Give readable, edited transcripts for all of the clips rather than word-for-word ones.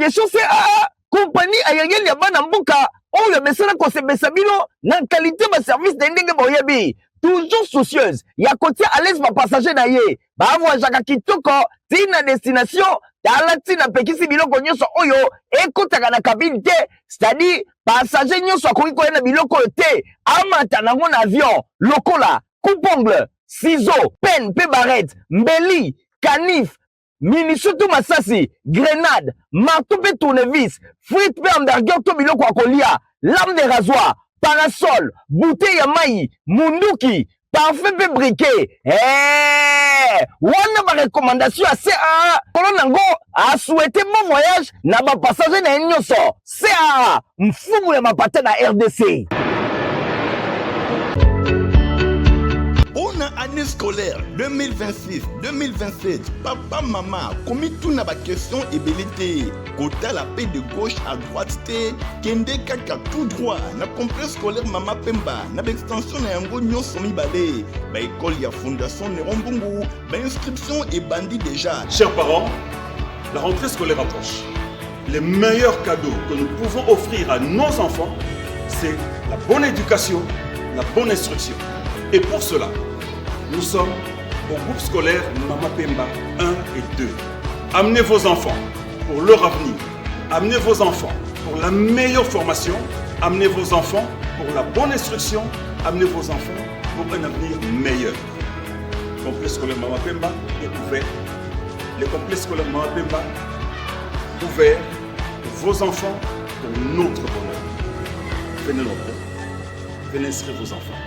Aviation CAA, compagnie aérienne ya bana mboka oyo amesana kosepesa bino na qualité ba service na ye ndenge boyebi. Toujours soucieuse ya kotia à l'aise ba passager na ye, bavoyageaka kitoko ti na destination. Tala ntina apekisi biloko nyonso oyo ekotaka na cabine te, c'est-à-dire passager nyonso akoki koya na biloko oyo te amata nango na avion, lokola coupe-ongle, ciseaux, pen mpe barrette, mbeli, canif, munition to masasi, grenade, marteau mpe tournevis, frite mpe hamburger to biloko ya kolia, lame de rasoir, parasol, bouteille ya mai, munduki, parfum mpe briquet. Hey! Wana ba recommandation ya CAA kolo nango asouhaite bon voyage na ba passager na ye nyonso. CAA, mfumu ya mapata na RDC. Mpona année scolaire 2026-2027, papa, mama, komituna baquestion ebele te, kotala pe de gauche à droite te, kende kaka tout droit na complexe scolaire Mama Pemba na baextension na yango nyonso mibale, baekole ya Fondation Neron Mbungu, bainscription ebandi déjà. Chers parents, la rentrée scolaire approche. Le meilleur cadeau que nous pouvons offrir à nos enfants, c'est la bonne éducation, la bonne instruction. Et pour cela, nous sommes au groupe scolaire Mama Pemba 1 et 2. Amenez vos enfants pour leur avenir. Amenez vos enfants pour la meilleure formation. Amenez vos enfants pour la bonne instruction. Amenez vos enfants pour un avenir meilleur. Complexe scolaire Mama Pemba est ouvert. Le complexe scolaire Mama Pemba ouvert pour vos enfants, pour notre bonheur. Venez nombreux. Venez inscrire vos enfants.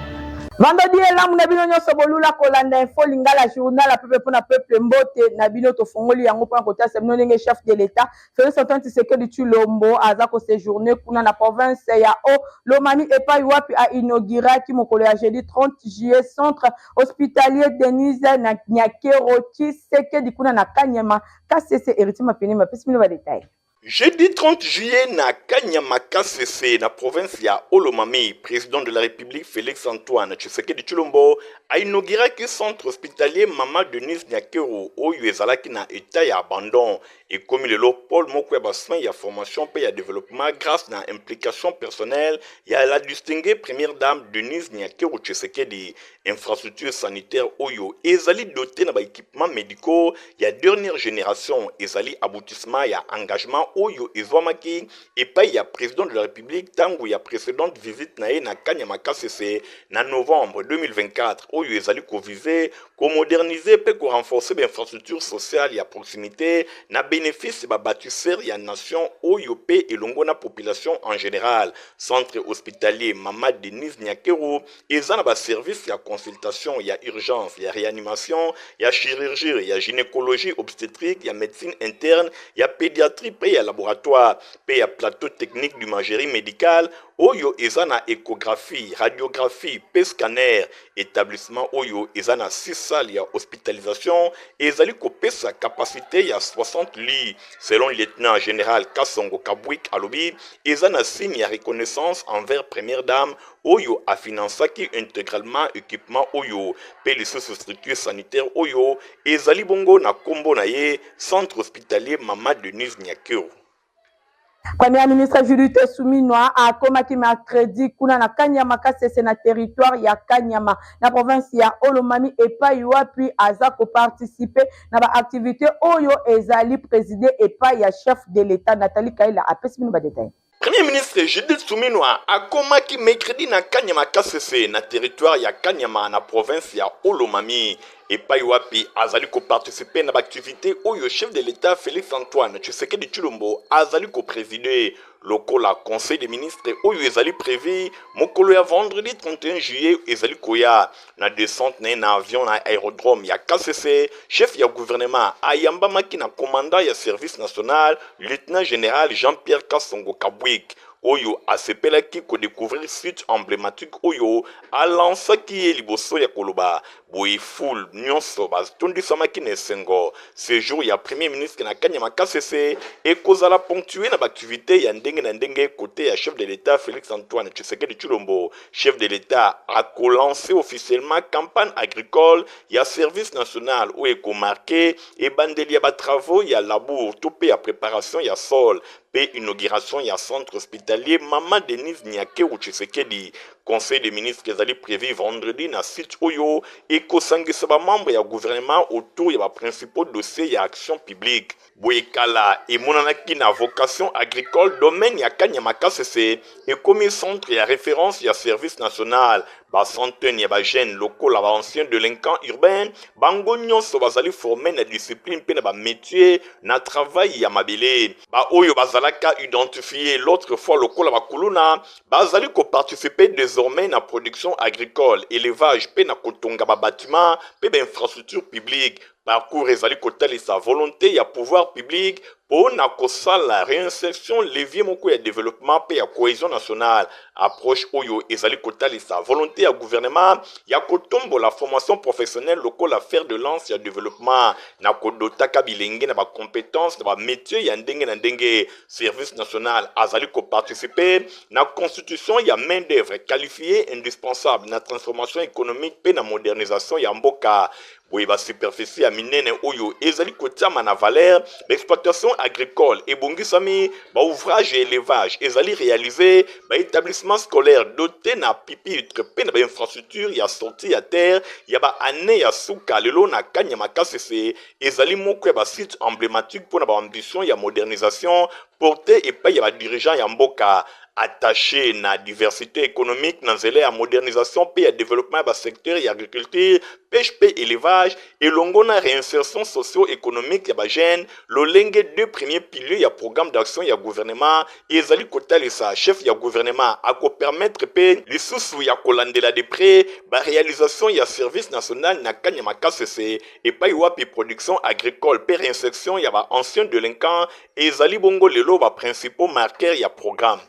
Vendredi elamu na bino nyonso bolula kolanda Info Lingala, journal ya peuple mpona peuple. Mbote na bino, tofongoli yango mpona kotalisa bino ndenge chef de l'État Félix Antoine Tshisekedi Tshilombo aza koséjourner kuna na province ya Haut-Lomami, epai wapi ainauguraki mokolo ya jeudi 30 juillet centre hospitalier Denise na Nyakero Tshisekedi kuna na Kanyama Kasese. Héritier Mapene mapesi bino badetail. Jeudi 30 juillet na Kanyama Kasese, na province ya Haut-Lomami, président de la République Félix Antoine Tshisekedi Tshilombo ainauguraki centre hospitalier Mama Denise Nyakeru oyo ezalaki na état ya abandon. Ekomi lelo pôle moko ya basoin, ya formation mpe ya développement grâce na implication personnelle ya la distinguée première dame Denise Nyakeru Tshisekedi. Infrastructure sanitaire oyo ezali doté na baéquipement médicaux ya dernière génération ezali aboutissement ya engagement oyo ezwamaki epai ya président de la République ntango ya précédente visite na ye na Kanyama Kasese na novembre 2024, oyo ezali koviser komoderniser mpe korenforcer bainfrastructure sociale ya proximité na bénéfice babâtisseur ya nation oyo mpe elongo na population en général. Centre hospitalier Mama Denise Nyakeru eza na baservice ya consultation ya urgence, ya réanimation, ya chirurgie, ya gynécologie obstétrique, ya médecine interne, ya pédiatrie mpe ya laboratoire, mpe ya plateau technique d'imagerie médicale oyo eza na échographie, radiographie mpe scanner. Établissement oyo eza na 6 salles ya hospitalisation, ezali kopesa capacité ya 60 lits. Selon lieutenant général Kasongo Kabwik, alobi eza na signe ya reconnaissance envers première dame oyo afinansaki intégralement équipement oyo, mpe lisusu structure sanitaire oyo ezali bongo na nkombo na ye, centre hospitalier Mama Denise Nyakeru. Premier ministre Judith Suminwa akomaki mercredi kuna na Kanyama Kasese, na territoire ya Kanyama, na province ya Haut-Lomami, epai wapi aza koparticiper na baactivité oyo ezali présidé epai ya chef de l'État. Nathalie Kaila apesi bino badetail. Premier ministre Judith Suminwa akomaki mercredi na Kanyama Kasese, na territoire ya Kanyama, na province ya Haut-Lomami, epai wapi azali koparticiper na baactivité oyo chef de l'État Félix Antoine Tshisekedi Tshilombo azali koprésider, lokola conseil des ministres oyo ezali prévu mokolo ya vendredi 31 juillet ezali koya. Na descente na ye na avion na aérodrome ya Kasese, chef ya gouvernement ayambamaki na commandant ya service national, lieutenant général Jean-Pierre Kasongo Kabwik. oyo asepelaki ko decouvrir site emblematique oyo alansaki ye liboso ya koloba boye foule nyonso batondisamaki na esengo. Sejour ya Premier ministre na Kanyama Kasese ekozala ponctue na ba activites ya ndenge na ndenge cote ya chef de l'Etat Felix Antoine Tshisekedi Tshilombo. Chef de l'Etat ako lancer officiellement campagne agricole ya service national oyo eko marquer ebandeli ya ba travaux ya labour to pe ya preparation ya sol pe inauguration ya centre hospitalier Mama Denise Nyakeru Tshisekedi. Conseil des ministres ezali prévu vendredi na site oyo ekosangisa ba membres ya gouvernement autour ya ba principaux dossiers ya action publique. Boye kala emonanaki na vocation agricole, domaine ya Kanyama Kasese ekomi centre ya reference ya service national. Ba centaines ya ba jeunes lokola ba anciens delinquants urbains bango nyonso bazali formes na discipline mpe na ba metiers na travail ya mabele. Ba oyo bazalaka identifier l'autre fois lokola ba kuluna bazali ko participer desormais na production agricole, elevage mpe na kotonga ba batiments mpe ba infrastructures publiques. Parcours ezali kotalisa volonte ya pouvoir public mpo na kosala reinsertion levier moko ya developpement mpe ya cohesion nationale. Approche oyo ezali kotalisa volonte ya gouvernement ya kotombola formation professionnelle lokola fer de lance ya developpement na kodotaka bilenge na ba competences na ba metiers ya ndenge na ndenge. Service national azali ko participer na constitution ya main d'oeuvre qualifiee indispensable na transformation economique mpe na modernisation ya mboka. Boye ba superficie ya minene oyo ezali kotiama na valeur, ba exploitation agricole ebongisami, ba ouvrage ya elevage ezali realiser, ba etablissement scolaire dote na pupitre mpe na ba infrastructure ya sortie ya terre ya ba annee ya suka lelo na Kanyama Kasese ezali moko ya ba sites emblematiques mpo na ba ambition ya modernisation portee epai ya ba dirigeants ya mboka attache na diversite economique na nzela ya modernisation mpe ya developpement ya ba secteurs ya agriculture, peche mpe elevage elongo na reinsertion socio-economique ya ba jeunes lolenge deux premiers piliers ya programme d'action ya gouvernement ezali kotalisa chef ya gouvernement ako permettre mpe lisusu ya kolandela de près ba realisations ya service national na Kanyama Kasese epai wapi production agricole mpe reinsertion ya ba anciens delinquants ezali bongo lelo ba principaux marqueurs ya programme.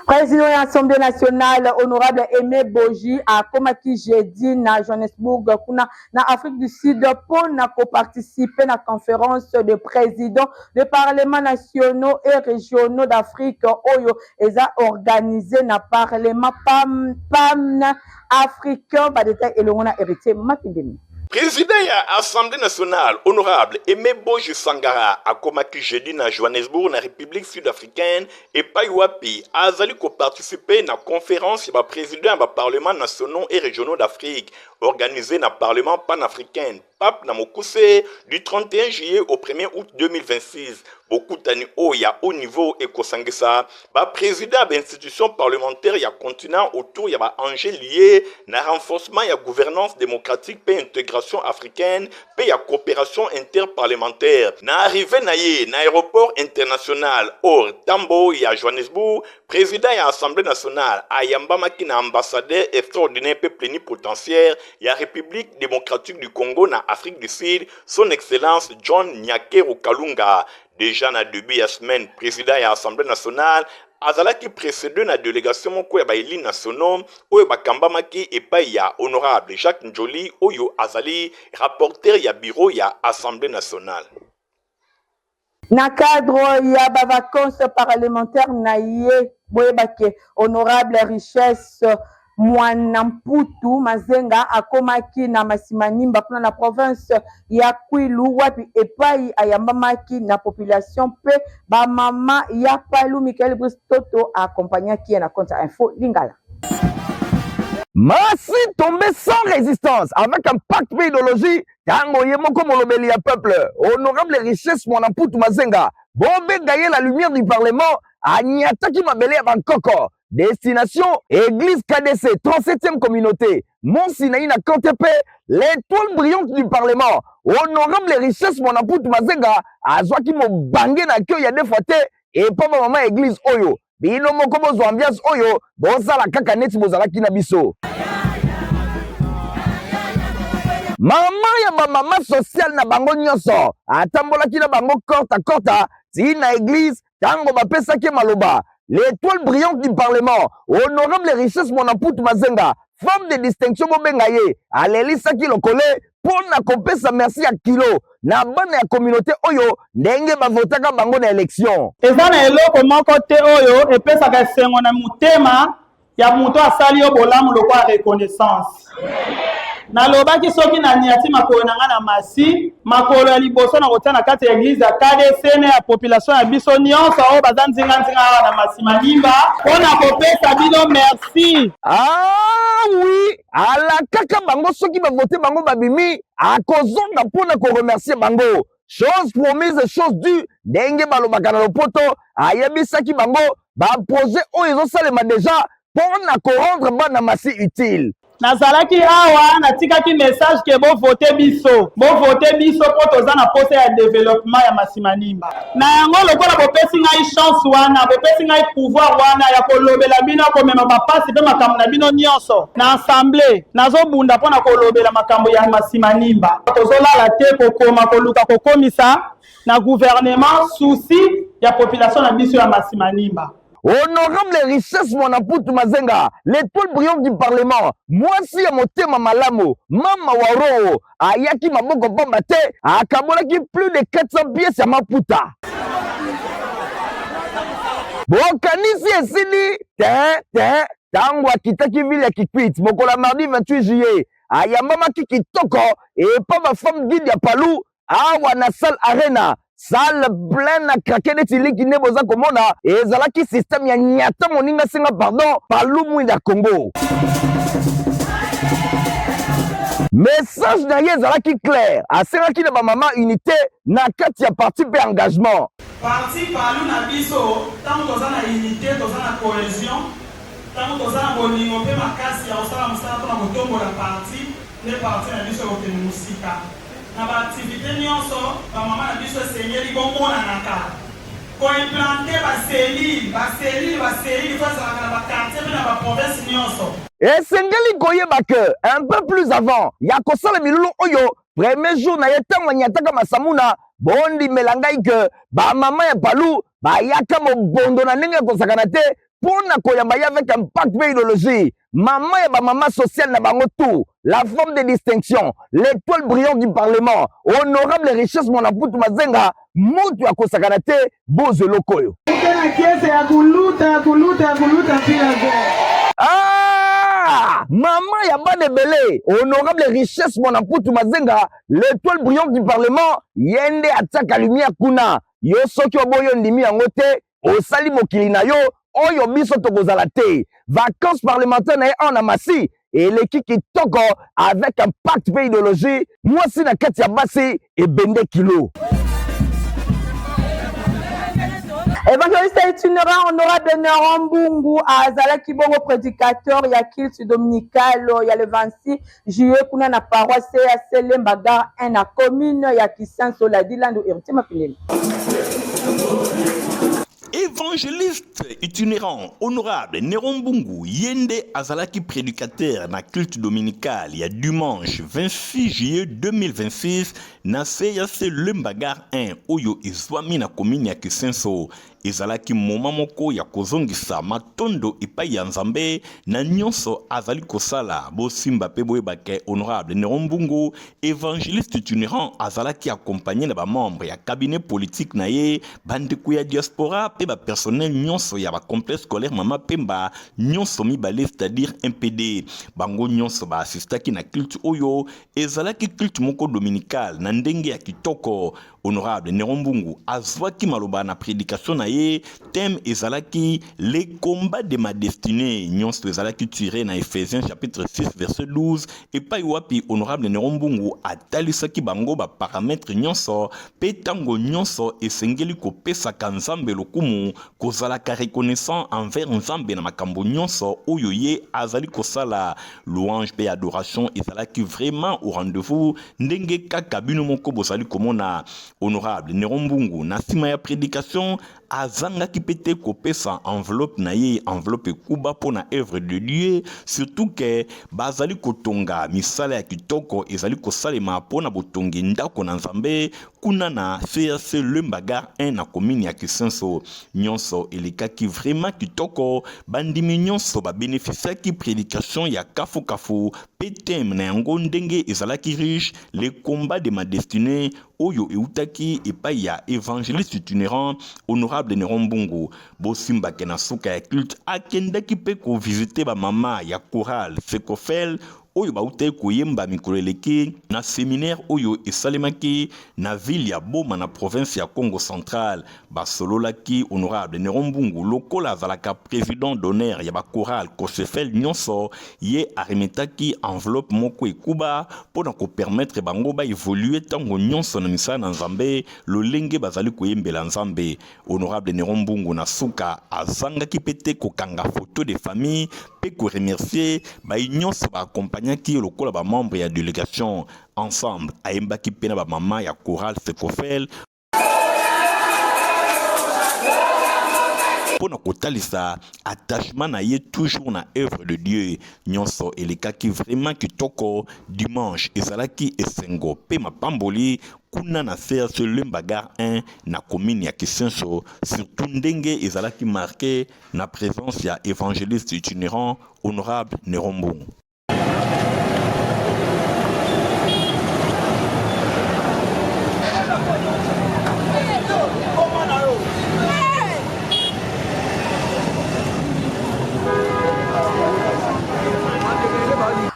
Président ya Assemblée nationale honorable Aimé Boji akomaki jeudi na Johannesburg kuna na Afrique du Sud mpo na koparticiper na conférence de présidents de parlements nationaux et régionaux d'Afrique oyo eza organisé na parlement PAM, PAM africain. Ba détails elongo na Héritier Makindemi. Président ya Assemblée nationale, honorable Aimé Boji Sangara, akomaki jeudi na Johannesburg na République sud-africaine epai wapi azali koparticiper na conférence ya ba présidents ya ba parlements nationaux et régionaux d'Afrique organisée na Parlement panafricain pape na mokuse du 31 juillet au 1er août 2026. Bokutani oyo ya haut niveau ekosangisa ba présidents ya ba institutions parlementaires ya continent autour ya ba enjeux liés na renforcement ya gouvernance démocratique mpe intégration africaine mpe ya coopération interparlementaire. Na arrivée na ye na aéroport international or Tambo ya Johannesburg, président ya Assemblée nationale ayambamaki na ambassadeur extraordinaire mpe plénipotentiaire ya République démocratique du Congo na Afrique du Sud, son excellence John Nyakeru Kalunga. Déjà na début ya semaine, président ya Assemblée nationale azalaki précédé na délégation moko ya baélus nationaux oyo bakambamaki epai ya honorable Jacques Njoli oyo azali rapporteur ya bureau ya Assemblée nationale. Na cadre ya ba vacances parlementaires na ye, boyeba ke honorable Richesse Mwana Mputu Mazenga akomaki na Masimanimba kuna na province ya Kwilu wapi epai ayambamaki na population mpe ba mama ya Palu. Michael Brice Toto accompagnaki ye na compte ya Info Lingala. Masi tombé sans résistance avec un pacte mpe idéologie ntango ye moko molobeli ya peuple honorable Richesse Mwana Mputu Mazenga bobenga ye la lumière du parlement anyataki mabele ya bankoko destination église KDC 37e communauté Mont Sinaï na Kantepe l'étoile brillante du parlement honorable Richesse Mwana Mputu Mazenga azwaki mobange na accueil ya deux fois te epa ba mama église oyo bino moko bozwa ambiance oyo bozala kaka neti bozalaki na biso. Mama ya bamama sociale na bango nyonso atambolaki na bango korta korta ti na eglise ntango bapesaki maloba. L'étoile brillante du parlement, honorable Richesse Mwanaputu Mazenga, femme de distinction bobenga ye, alelisaki lokole mpo na kopesa merci ya kilo na bana ya communauté oyo ndenge bavotaka bango na election. Eza na eloko moko te oyo epesaka esengo na motema ya moto asali yo bolamu lokola reconnaissance. Nalobaki soki naniati makolo na ngai na masi, makolo ya liboso na kotia na kati ya eglise ya KDC na ya population ya biso nyonso oyo baza nzinganzinga awa na Masi Manimba mpo na kopesa bino merci. Ah oui, alakaka bango soki bavote bango babimi, akozonga mpo na koremercier bango. Chose promise, chose due, ndenge balobaka na lopoto, ayebisaki bango ba projet oyo ezosalema deja mpo na korendre bana masi utile. Nazalaki awa natikaki message ke bo vote biso, bo vote biso mpo toza na posa ya developpement ya Masimanimba. Na yango lokola bopesi ngai chance wana, bopesi ngai pouvoir wana ya kolobela bino, ya komema bapasi mpe makambo na bino nyonso na assemblee, nazobunda mpo na kolobela makambo ya Masimanimba. Tozolala te kokoma koluka kokomisa na gouvernement souci ya population na biso ya Masimanimba. Honorable Richesse Mwanaputu Mazenga, l'étoile brillante du parlement, mwasi ya motema malamu, mama wa roho, ayaki maboko pamba te, akabolaki plus de 400 pièces ya maputa. Bokanisi esili te te ntango akitaki ville ya Kikwit mokolo ya mardi 28 juillet, ayambamaki kitoko epa ba femme guide ya Palu awa na salle arena salle plein na krake neti liki nde boza komona ezalaki système ya nyata moninga senga pardon palu mwinda congo message na ye ezalaki clair asengaki na bamama unité na kati ya parti mpe engagement Parti palu na biso ntango toza na unité toza na cohesion ntango toza na bolingo mpe makasi ya kosala mosala mpona kotombola parti nde parti na biso ekokende mosika Na ba activites nionso, ba mama na biso esengeli bomonanaka. Ko implanter ba cellules, ba cellules, ba cellules il faut ezalaka na ba quartiers mpe na ba provinces nionso. Esengeli koyeba que un peu plus avant ya kosala milulu oyo, premier jour na ye ntango anyataka masamuna, bondimela ngai que ba mama ya Palu bayaka mobondo na ndenge ya kosakana te mpo na koyamba ye avec impact mpe idéologie. Mama ya ba mama sociale na bango tout, la forme de distinction, l'étoile brillante du parlement, honorable Richesse Mwanaputu Mazenga, mutu ya kosakana te, bozo eloko oyo. Ah! Mama ya bana ebele, honorable Richesse Mwanaputu Mazenga, l'étoile brillante du parlement, ye nde atiaka lumière kuna. Yo soki oboyi ondimi yango te, osali mokili na yo oyo biso tokozala te. Vacances parlementaire na ye awa na Masi eleki kitoko avec impact mpe idéologie. Mwasi na kati ya basi ebende kilo. Évangéliste itinérant honorable Neron Mbungu azalaki bongo prédicateur ya culte dominical ya le 26 juillet kuna na paroisse ya Selemba gare 1 na commune ya Kisanso Ladilandu Héritier Mapindeli. Évangéliste itinérant honorable Neron Mbungu ye nde azalaki prédicateur na culte dominical ya dimanche 26 juillet 2026 na CAC Lemba Gare 1 oyo ezwami na commune ya Kisenso. Ezalaki moma moko ya kozongisa matondo epai ya Nzambe na nyonso azali kosala. Bosimba pe boyeba ke honorable Neron Mbungu, evangeliste itinérant, azalaki accompagné na ba membres ya cabinet politique na ye, bandeko ya diaspora pe ba personnel nyonso ya ba complexe scolaire Mama Pemba nyonso mibale, c'est-à-dire MPD. Bango nyonso ba assistaki na culte oyo ezalaki culte moko dominical na ndenge ya kitoko. Honorable Neron Mbungu azwaki maloba na predication na ye, thème ezalaki Le combat de ma destinee, nyonso ezalaki tire na Ephésiens chapitre 6 verset 12, epai wapi Honorable Neron Mbungu atalisaki bango ba paramètres nyonso pe tango nyonso esengeli kopesaka Nzambe lokumu, kozalaka reconnaissant envers Nzambe na makambo nyonso oyo ye azali kosala. Louange pe adoration ezalaki vraiment au rendez-vous ndenge kaka bino moko bozali komona. Honorable Neron Mbungu na sima ya predication azangaki pe te kopesa enveloppe na ye, enveloppe ekuba mpo na œuvre de Dieu, surtout que bazali kotonga misala ya kitoko ezali kosalema mpo na botongi ndako na Nzambe. kuna na CRC Lemba Gare 1 na commune ya Kisenso. Nyonso elekaki vraiment kitoko, bandimi nyonso ba beneficiaki predication ya kafu kafu pe thème na yango ndenge ezalaki riche, le combat de ma destinee oyo eutaki epai ya evangeliste itinerant honorable Neron Mbungu. Bosimba ke na suka ya culte akendaki pe ko visiter ba mama ya chorale Fecofel oyo bautaki koyemba mikolo eleki na seminaire oyo esalemaki na ville ya Boma na province ya Kongo Central. Basololaki honorable Neron Mbungu lokola azalaka president d'honneur ya ba chorale Cosefel nyonso, ye aremetaki enveloppe moko ekuba mpo na ko permettre bango ba evoluer tango nyonso na misala na Nzambe lolenge bazali koyembela Nzambe. Honorable Neron Mbungu na suka azangaki pe te kokanga photo de famille pe ko remercier baye nyonso ba accompagnaki ye lokola ba membres ya delegation. Ensemble ayembaki pe na ba mama ya chorale Fecofel mpo na kotalisa attachement na ye toujours na œuvre de Dieu. Nyonso elekaki vraiment kitoko. Dimanche ezalaki esengo pe mapamboli kuna na CRC Lemba Gare 1 na commune ya Kisenso, surtout ndenge ezalaki marque na presence ya evangeliste itinerant honorable Neron Mbungu.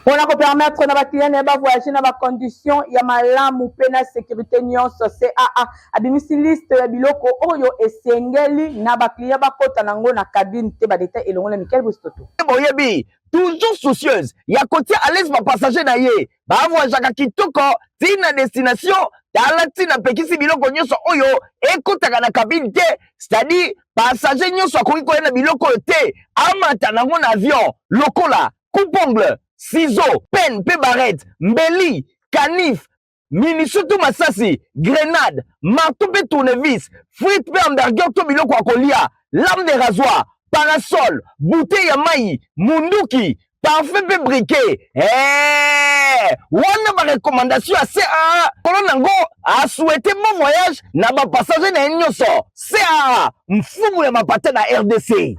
Mpona kopermettre na baclient na ye bavoyage na bacondition ya malamu mpe na sécurité nyonso, CAA abimisi liste ya biloko oyo esengeli na baclient bakota nango na cabine te. Badetail elongo na Michael Bustoto. Boyebi toujours soucieuse ya kotia à l'aise ba passager na ye, bavoyageaka kitoko ti na destination. Tala ntina apekisi biloko nyonso oyo ekotaka na cabine te, c'est-à-dire passager nyonso akoki koya na biloko oyo te amata nango na avion, lokola coupe-ongle, ciseaux, pen mpe barrette, mbeli, canif, munition to masasi, grenade, marteau mpe tournevis, frite mpe hamburger to biloko ya kolia, lame de rasoir, parasol, bouteille ya mai, munduki, parfum mpe briquet. Hey! Wana ba recommandation ya CAA kolo nango a souhaite bon voyage na ba passager na ye nyonso. CAA mfumu ya mapata na RDC.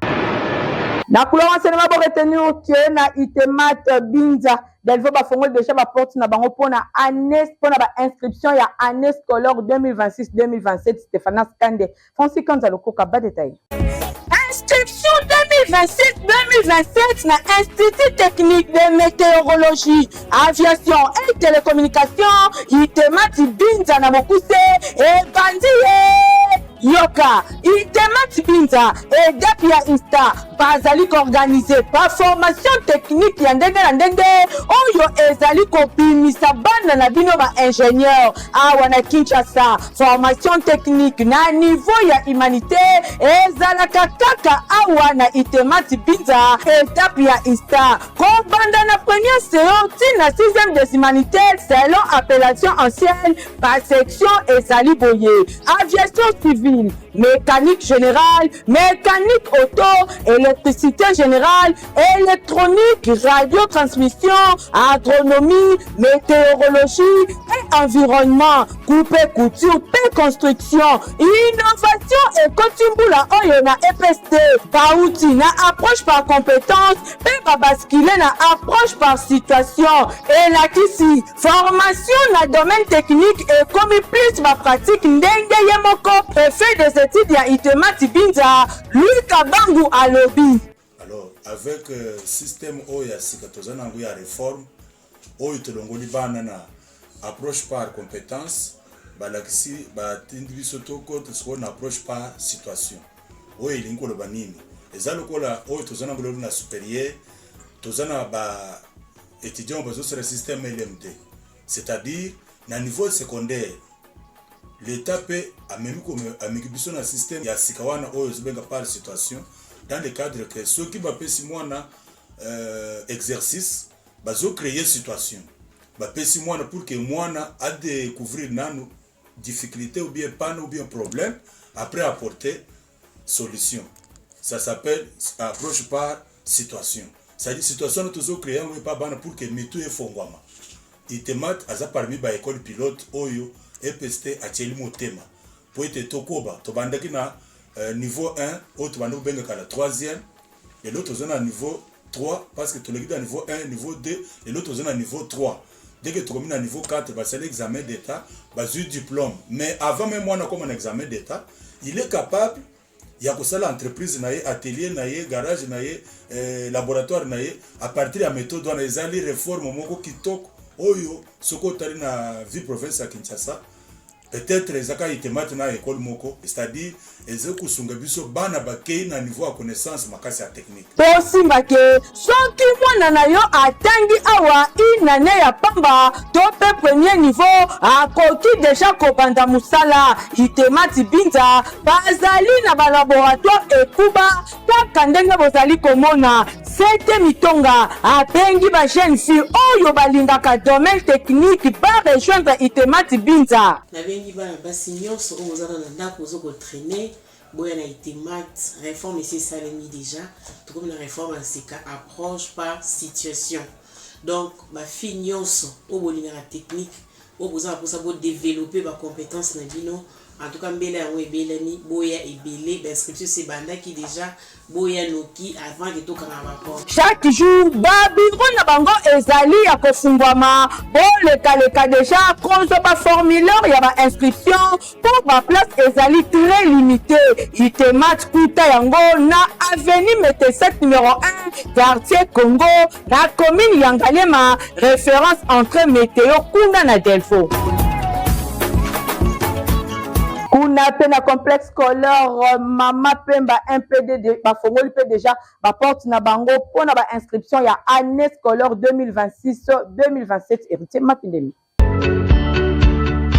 Na couleur enseignement, bo retenir que na ITEMAT Binza Delvaux bafongoli déjà ba porte na bango mpona année, mpona ba inscription ya année scolaire 2026-2027. Stéphanas Kande, Francis Kanza Lokoka, ba détail. Inscription 2026-2027 na Institut technique de météorologie, aviation et télécommunication ITEMAT Binza na mokuse ebandi ye. Yoka, ITEMAT Binza EDAP ya INSTA bazali koorganize baformation technique ya ndenge na ndenge oyo ezali kobimisa bana na bino ba ingénieur awa na Kinshasa. Formation technique na niveau ya humanité ezalaka kaka awa na ITEMAT Binza etape ya INSTA, kobanda na première CO ti na 6e des humanités selon appellation ancienne. Ba section ezali boye: aviation civile, mécanique générale, mécanique auto, électricité générale, électronique, radiotransmission, agronomie, météorologie et environnement, coupe couture pe construction. Innovation ekoti mbula oyo na EPST, bauti na approche par compétence pe babaskile na approche par situation. Elakisi formation na domaine technique ekomi plus ba pratique, ndenge ye moko préfet des études ya ITEMAT Binza, Louis Kabangu, alobi. Alors avec système oyo ya sika toza na yango ya réforme oyo, tolongoli bana na approche par compétence, balakisi batindi biso tokota sikoyo na approche par situation. Oyo elingi koloba nini? Eza lokola oyo toza na lelo na supérieur, toza na ba étudiants bazosala système LMD, c'est-à-dire na niveau secondaire l'État mpe amemi ameki biso na système ya sika wana oyo ezobenga par situation, dans le cadre que soki bapesi mwana exercice, bazocréer situation, bapesi mwana pour que mwana adécouvrir nanu difficulté ou bien panne ou bien problème, après apporter solution. Ça s'appelle approche par situation, c'est-à-dire situation wana tozocréer yango epa bana pour que mitu efongwama. ITEMAT aza parmi baécole pilote oyo. EPST atieli motema mpo ete tokoba. Tobandaki na niveau 1 oyo tobandi kobengaka la troisième, lelo toza na niveau 3, parce que toleki na niveau 1, niveau 2, lelo toza na niveau 3. Dès que tokomi na niveau 4, basali examen d'état, bazwi diplôme. Mais avant même mwana akoma na examen d'état, il est capable ya kosala entreprise na ye, atelier na ye, garage na ye, laboratoire na ye, à partir ya méthode wana. Ezali réforme moko kitoko oyo soki otali na ville province ya Kinshasa, peut-être ezaka ITEMAT na école moko, c'est-à-dire eza kosunga biso bana bakei na niveau ya connaissance makasi ya technique. Tosimba ke soki mwana na yo atangi awa inane ya pamba to mpe premier niveau, akoki deja kobanda mosala. ITEMAT Binza bazali na balaboratoire ekuba kaka ndenge bozali komona. Sete Mitonga abengi bajeune fille oyo balingaka domaine technique barejoindre ITEMAT Binza. Nabengi bana basi nyonso oyo boza na ndako, ozo kotraîner, boya na ITEMAT. Réforme esi esalemi déjà, tokomi na réforme ya sika, approche par situation. Donc bafille nyonso oyo bolingaka technique, oyo boza na mposa bodévelopper bacompétence na bino, en tout cas mbela yango ebelami, boya ebele. Bainscription esi ebandaki déjà, boya noki avant ke tokanga baporte. Chaque jour babiro na bango ezali ya kofungwama. Bolekaleka deja kozwa baformulaire ya bainscription mpo baplace ezali très limité. ITEMAT, kuta yango na avenue Mete 7 numéro 1, quartier Congo, na commune ya Ngaliema, référence entrée météo kuna na Delvaux. Kuna mpe na complexe scolaire Mama Pemba mpd, bafongoli mpe déjà baporte na bango mpona bainscription ya année scolaire 2026 2027. Héritier Mapindemi.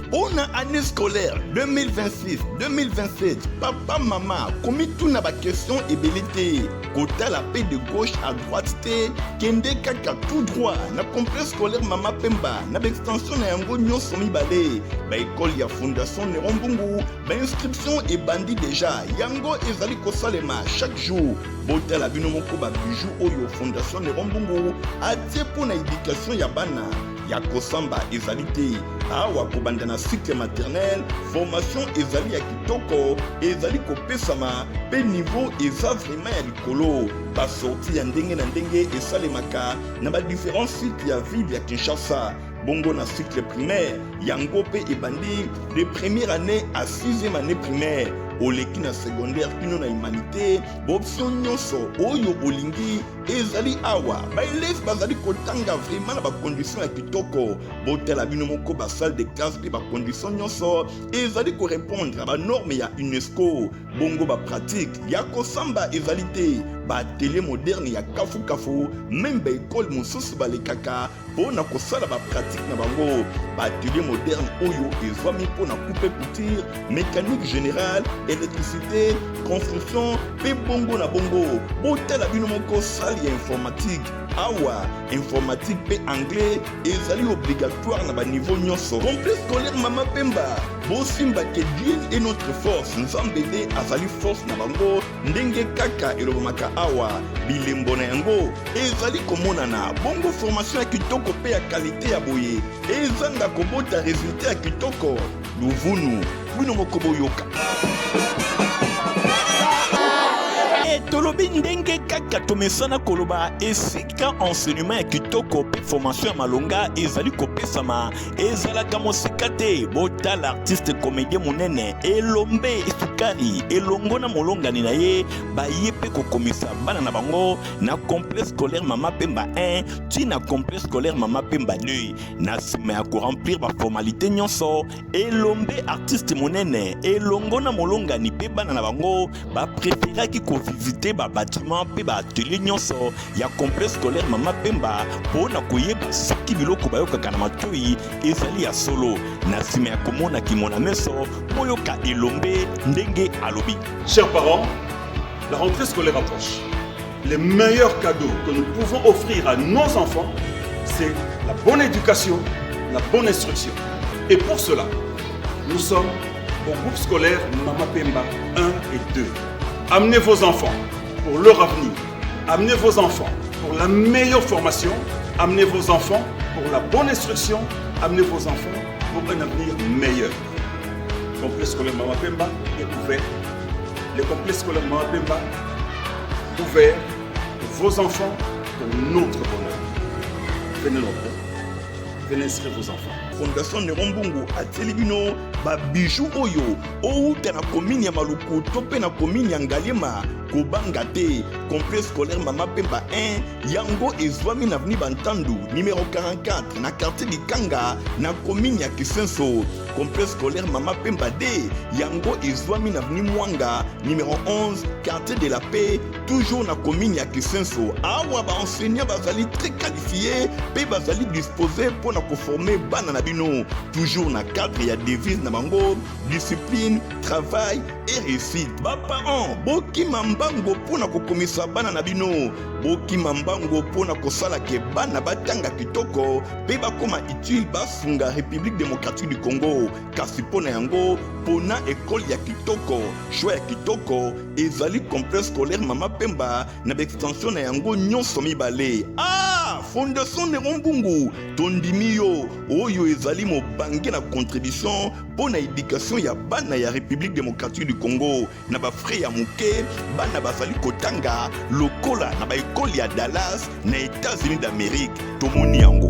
Mpona année scolaire 2026-2027, papa, mama, komituna baquestion ebele te, kotala mpe de gauche à droite te, kende kaka tout droit na complexe scolaire Mama Pemba na baextension na yango nyonso mibale, baekole ya Fondation Néron Mbungu. Bainscription ebandi deja, yango ezali kosalema chaque jour. Botala bino moko babiju oyo Fondation Néron Mbungu atie mpo na éducation ya bana. Ya kosamba ezali te awa. Kobanda na cycle maternel, formation ezali ya kitoko, ezali kopesama mpe niveau eza vraiment ya likolo. Basortie ya ndenge na ndenge esalemaka na badifférents cycle ya ville ya Kinshasa. Bongo na cycle primaire, yango mpe ebandi de première année à sixième année primaire, oleki na secondaire kino na humanité. Baoption nyonso oyo olingi ezali awa. Baélève bazali kotanga vraiment na bacondition ya kitoko. Botala bino moko basalle de classe mpe bacondition nyonso ezali korépondre na banorme ya UNESCO. Bongo bapratique ya kosamba ezali te, baatelier moderne ya kafukafu, même baekole mosusu balekaka mpo na kosala bapratique na bango. Baatelier moderne oyo ezwami mpo na coupe, couture, mécanique générale, électricité, construction mpe bongo na bongo. Botala bino moko salle ya informatique awa. Informatique mpe anglais ezali obligatoire na baniveau nyonso. Complexe scolaire Mama Pemba, bosimba ke Dieu est notre force, Nzambe nde azali force na bango. Ndenge kaka elobamaka awa, bilembo na yango ezali komonana. Bongo formation ya kitoko mpe ya qualité ya boye ezanga kobota résultat ya kitoko? Luvunu, bino moko boyoka. Tolobi ndenge kaka tomesana koloba, esika enseignement ya kitoko mpe formation ya malonga ezali kopesama ezalaka mosika te. Botala artiste comédien monene Elombe Esukari elongo na molongani na ye, baye mpe kokomisa bana na bango na complexe scolaire Mama Pemba 1 ti na complexe scolaire Mama Pemba 2. Na nsima ya koremplir baformalité nyonso, Elombe artiste monene elongo na molongani mpe bana na bango bapréféraki kovisite babatiment mpe baatelier nyonso ya complexe scolaire Mama Pemba mpo na koyeba soki biloko bayokaka na matoi ezali ya solo. Na nsima ya komona kimona meso, boyoka Elombe ndenge alobi. Chers parents, la rentrée scolaire approche. Les meilleurs cadeaux que nous pouvons offrir à nos enfants, c'est la bonne éducation, la bonne instruction. Et pour cela, nous sommes au groupe scolaire Mama Pemba 1 et 2. Amenez vos enfants pour leur avenir. Amenez vos enfants pour la meilleure formation. Amenez vos enfants pour la bonne instruction. Amenez vos enfants. pour un avenir meilleur. Complexe scolaire Mama Pemba est ouvert. Le complexe scolaire Mama Pemba ouvert pour vos enfants, pour notre bonheur. Venez nombreux. Venez inscrire vos enfants. Fondation Neron Mbungu atieli bino ba bijoux oyo outa na commune ya Maluku to mpe na commune ya Ngaliema. Kobanga te, complexe scolaire Mama Pemba 1 yango ezwami na avenue Bantandu numero 44 na quartier Likanga na commune ya Kisenso. Complexe scolaire Mama Pemba 2 yango ezwami na avenue Mwanga numero 11 quartier de la Paix toujours na commune ya Kisenso. Awa ba enseignants bazali très qualifiés pe bazali disposés mpo na koformer bana na bino toujours na cadre ya devise na bango discipline, travail et réussite. Ba parents bokima mbango mpo na kokomisa bana na bino, bokima mbango mpo na kosala ke bana batanga kitoko mpe bakoma utile basunga République démocratique du Congo. Kasi mpo na yango pona ekole ya kitoko, choix ya kitoko ezali complexe scolaire Mama Pemba na baextension na yango nyonso mibale. Ah, Fondation Neron Mbungu, tondimi yo, oyo ezali mobange na contribution mpo na education ya bana ya République démocratique du Congo. Na ba frais ya moke, bana bazali kotanga lokola na ba ekole ya Dallas na États-Unis d'Amérique. Tomoni yango.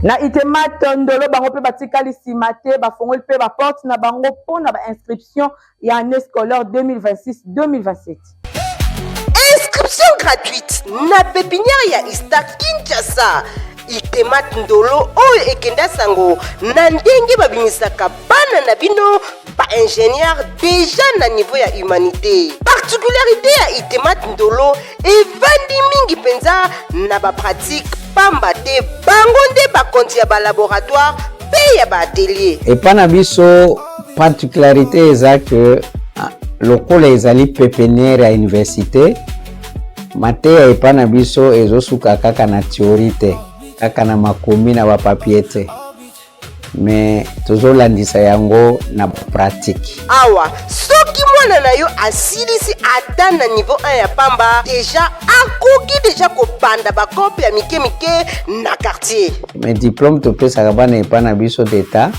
Na Itemat Ndolo bango mpe batikali nsima te, bafongoli mpe baporte na bango mpo na bainscription ya année scolaire 2026-2027. Inscription gratuite na pépinière ya Ista Kinshasa. Itemat Ndolo oyo ekenda sango na ndenge babimisaka bana na bino ba ingénieur déjà na niveau ya humanité. Particularité ya Itemat Ndolo evandi mingi mpenza na ba pratique pamba te bango nde bakonzi ya ba laboratoire mpe ya ba atelier. Epa na biso particularité eza que lokola ezali pepeniere ya université, mateya epa na biso ezosuka kaka na théorie te, kaka na makomi na bapapier te, mais tozolandisa yango na pratique. Awa soki mwana na yo asilisi ata na niveau 1 ya pamba deja akoki deja kobanda bakope ya mike mike na quartier. Mais diplôme topesaka bana epa na biso d'etat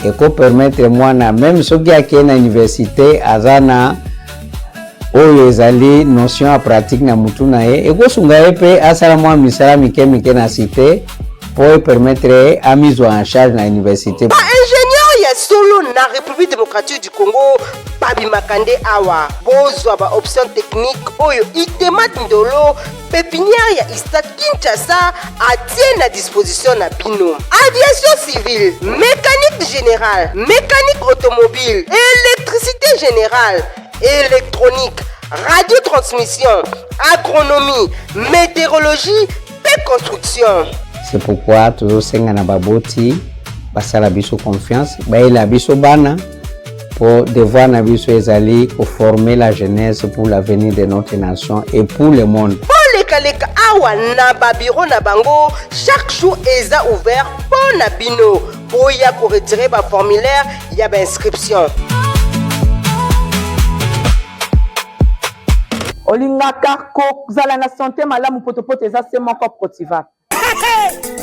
ekopermettre mwana meme soki akei na université aza na oyo ezali notion ya pratique na mutu na ye, ekosunga ye mpe asala mwa misala mike mike na cité mpo epermettre ye amizwa en charge na université. Ba ingénieur ya solo na République démocratique du Congo babimaka nde awa. Bozwa ba option technique oyo Itemat Ndolo pépinière ya Ista Kinshasa atie na disposition na bino. Aviation civile, mécanique générale, mécanique automobile, électricité générale, électronique, radiotransmission, agronomie, météorologie mpe construction. C'est pourquoi tozosenga na baboti basala biso confiance, bayela biso bana po devoir na biso ezali koformer la jeunesse pour l'avenir de notre nation et pour le monde. Bolekaleka awa na babiro na bango chaque jour eza ouvert mpo na bino boya koretire baformulaire ya bainscription. Olingaka kozala na sante malamu, potopoto eza se moko Protivap.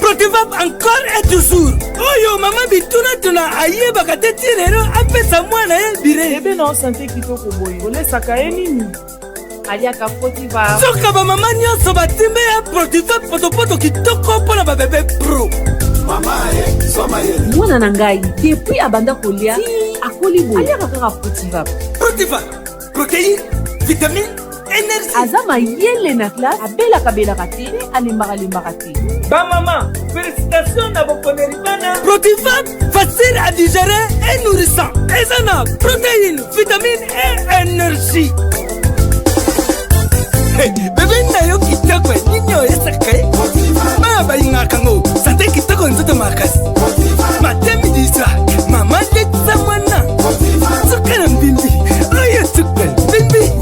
Protivap encore et toujours. Oyo mama bitunatuna ayebaka te ti lelo apesa mwana ye bire. Bebe na sante kitoko boye, olesaka ye nini? Aliaka Protivap. Soka bamama nyonso batimbe ya Protivap potopoto kitoko mpo na babebe pro. Mwana na ngai depuis abanda kolia akoli boye, aliaka kaka Protivap. Protivap, protéine, vitamine, énergie. Aza mayele na classe, abelaka belaka te, alembaka lembaka te. Bamama, félicitation na boponeli bana. Protivap, facile à digérer et nourrissant. Eza na protéine, vitamine et énergie. Hey, bebe na yo kitoko nini oyesaka ye bana balingaka yango sante kitoko nzoto makasi matin midi soir mama letisa mwana suka na mbimbi oyo suka mbimbi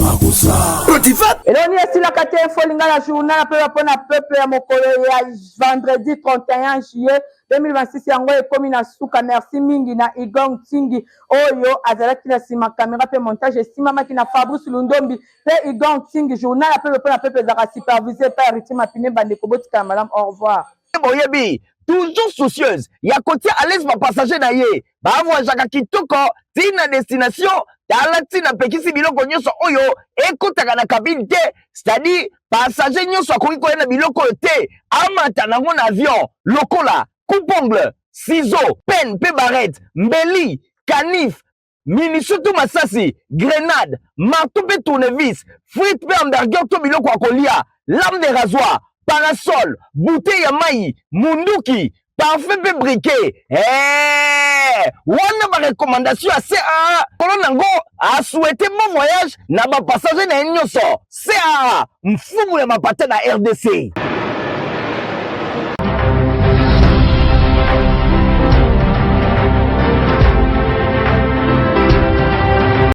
Protivap. Eloni esilaka te info lingala journal mpe mpo na peuple ya mokolo ya vendredi 31 juillet 2026 yango ekomi na suka. Merci mingi na Igor Ntingi oyo azalaki na nsima kamera mpe montage esimamaki na Fabrice Lundombi mpe Igor Ntingi. Journal ya peuple mpo na peuple ezalaka supervise epai ya Ritima Mapine. Bandeko botikala malamu, au revoir. Boyebi. Toujours soucieuse ya kotia à l'aise ba passager na ye, bavoyageaka kitoko ti na destination. Tala ntina apekisi biloko nyonso oyo ekotaka na cabine te, c'est-à-dire passager nyonso akoki koya na biloko oyo te amata nango na avion, lokola coupe-ongle, ciseaux, penne mpe barrette, mbeli, canif, munition to masasi, grenade, marteau mpe tournevis, frite mpe hamburger to biloko ya kolia, lame de rasoir, parasol, bouteille ya mai, munduki, parfum mpe briquet. Hey! Wana ba recommandation ya CAA kolo nango asouhaite bon voyage na ba passager na ye nyonso. CAA, mfumu ya mapata na RDC.